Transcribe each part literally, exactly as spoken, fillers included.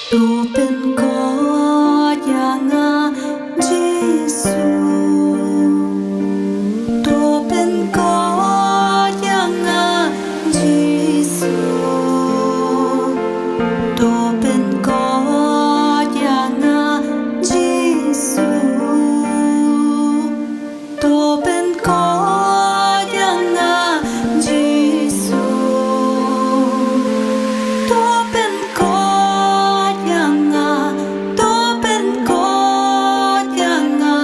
To pynkot ïa nga, Jisu. To pynkot ïa nga, Jisu. To pynkot ïa nga, Jisu. To pynkot ïa nga, Jisu. To pynkot ïa nga, to pynkot ïa nga,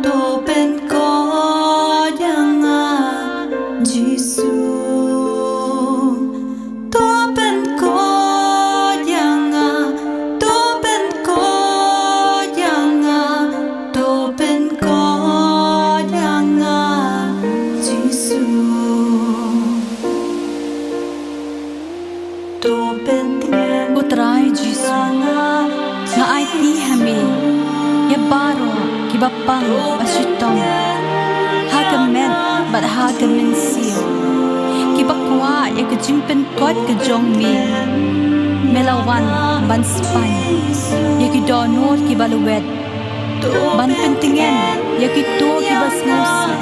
to pynkot ïa nga, Jisu. To pynkot ïa nga, to pynkot ïa nga, to pynkot ïa nga, Jisu. To pyntngen. Ko Trai Jisu, nga aiti ha me ïa baroh kiba pang ba shitom ha ka met bad ha ka mynsiem, kiba kwah ïa ka jingpynkot ka jong me. Me la wan ban spah ïa ki dohnud kiba lwet, ban pyntngen ïa kito kiba sngewsih,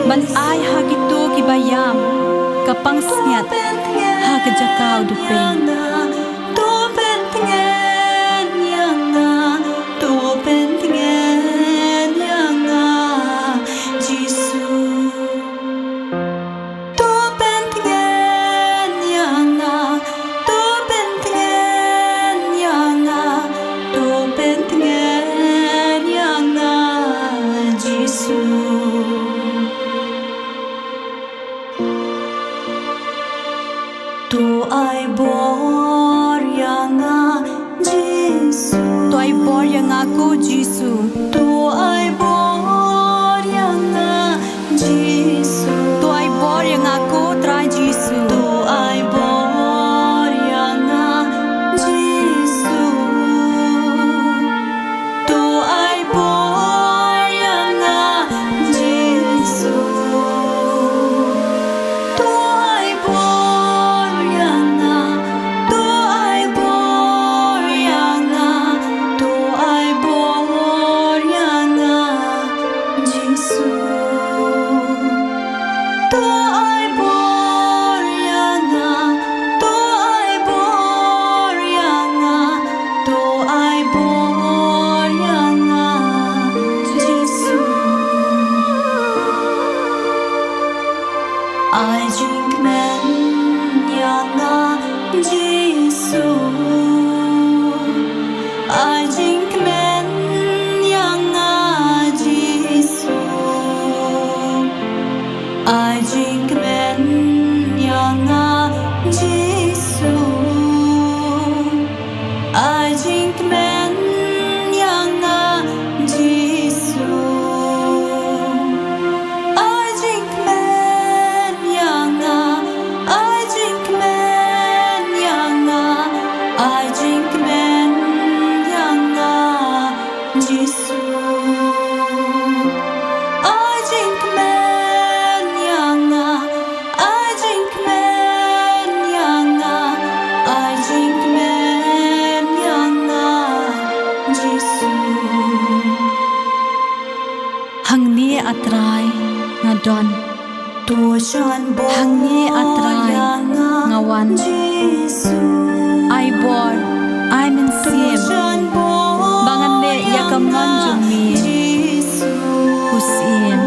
ban ai ha kito kiba ïam ka pansngiat ha ka jaka u dupeng. To pyntngen ïa nga, to pyntngen ïa nga, Jisu. To pyntngen ïa nga, to pyntngen ïa nga, to pyntngen ïa nga, Jisu. To ai bor ïa nga, Jisu. To ai bor ïa nga ko Jisu. To ai bor ïa nga, Jisu. To ai bor ïa nga ko Trai Jisu. To ai bor ïa nga, Jisu. To ai bor ïa nga, Jisu. To ai bor ïa nga, to ai bor ïa nga, to ai bor ïa nga, Jisu. To ai bor ïa nga, to ai bor ïa nga, to ai bor ïa nga, Jisu. Ai jingkmen ïa nga, Jisu. Ai jingkmen ïa nga, Jisu. Ai jingkmen ïa nga, Jisu. Ai jingkmen ïa nga, Jisu. Ai jingkmen ïa nga, ai jingkmen ïa nga, ai jingkmen ïa nga, Jisu. Ai jingkmen ïa nga, ai jingkmen ïa nga, ai jingkmen ïa nga, Jisu. Hangne, A Trai, nga don. To jan bor, hangne, A Trai, ïa nga, nga wan. Jisu. Ai bor, ai mynsiem, to jan bor, ba ngan leh ïa ka mon jong me, Jisu. Khusyiem.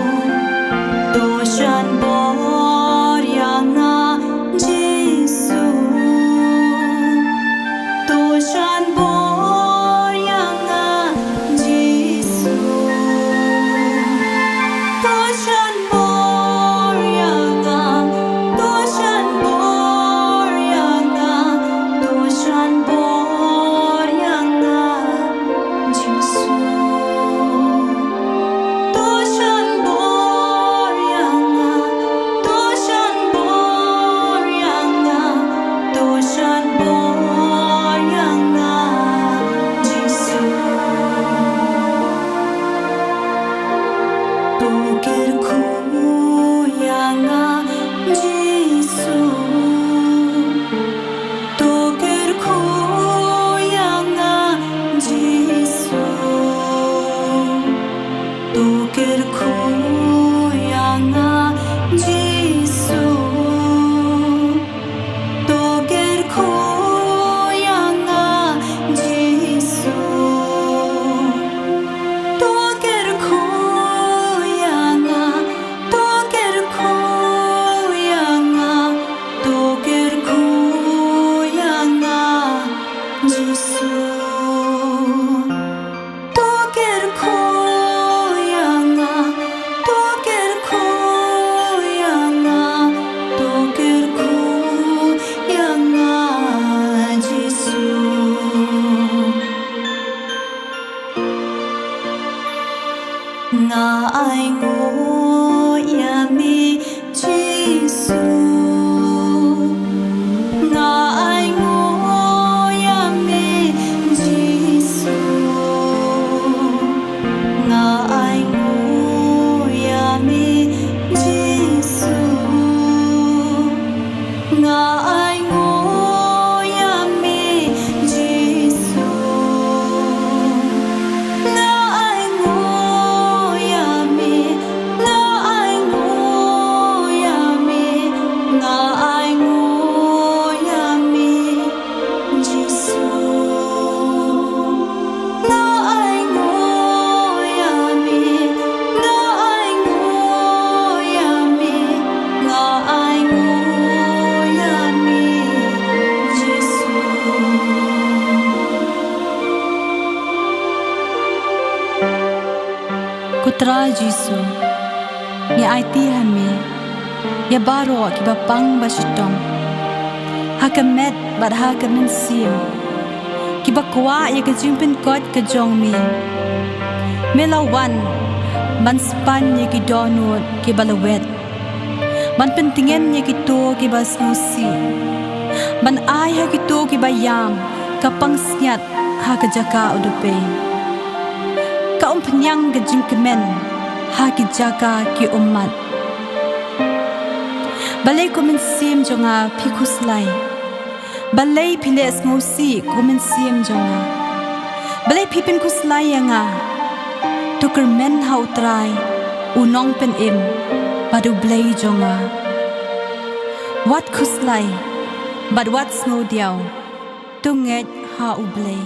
To jan bor ïa nga, Jisu. To jan bor ïa nga, Jisu. To jan bor ïa nga, to jan bor ïa nga, to jan bor ïa nga, Jisu. To jan bor ïa nga, to jan bor ïa nga, to jan bor ïa nga, Jisu. To kyrkhu ïa nga, Jisu. To kyrkhu ïa Nga ainguh ïa me, Jisu. Nga ainguh ïa me, Jisu. Nga ainguh ïa me, Jisu. Nga ainguh ïa me, Jisu. Nga ainguh ïa me, nga ainguh ïa me, nga ainguh ïa me, Jisu. Nga ainguh ïa me, nga ainguh ïa me, nga ainguh ïa me, Jisu. Ko Trai Jisu, ngi aiti ha me ïa baroh kiba pang ba shitom ha ka met bad ha ka mynsiem, kiba kwah ïa ka jingpynkoit ka jong me. Me la wan ban span ïa ki dohnud kiba lawet, ban pyntngen ïa kito kiba sngewsih, ban ai ha kito kiba ïam ka pansngiat ha ka jaka u dupei, ka umphniang ka jingkmen ha ki jaka ki ummat. Balei ko Mynsiem jong nga phi khuslai? Balei phi leh sngewsih ko Mynsiem jong nga? Balei phi pynkhuslai ïa nga? To kyrmen ha u Trai, u Nongpynim bad u Blei jong nga. Wat khuslai bad wat sngewdiaw, to ngeit ha u Blei.